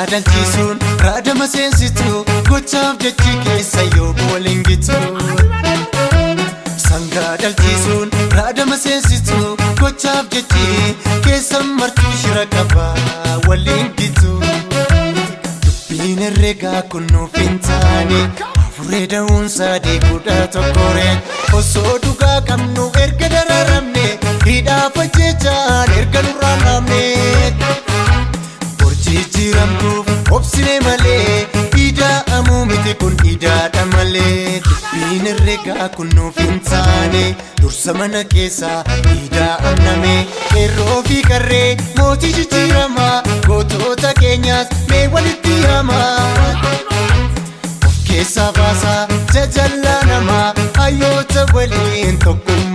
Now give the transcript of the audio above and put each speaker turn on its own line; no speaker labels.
Sangaa dhalchisuun raadama seensitu, gochaaf jechi keessa yoo waliin gitu. Sangaa dhalchisuun raadama seensitu, gochaaf jechi keessa martuu shira qaba waliin gitu. Dubbiin herreegaa kun nuuf hin taane, furee da'uun 3 11 osoo dhugaa qabnu erga dararamne, hidhaaf ajjechaan erga nurraan dhaabne. Jijjiiramtuuf obsine malee, ida'amuu miti kun idaadha malee. Dubbiin herreegaa kun nuuf hin taane, dursa mana keessaa ida'amname. Qeerroo fi qarree, mootii jijjiiramaa, gootota keenyaas mee walitti hamaa. Of keessaa baasaa jajallaa namaa, hayyoota waliin tokkummaa.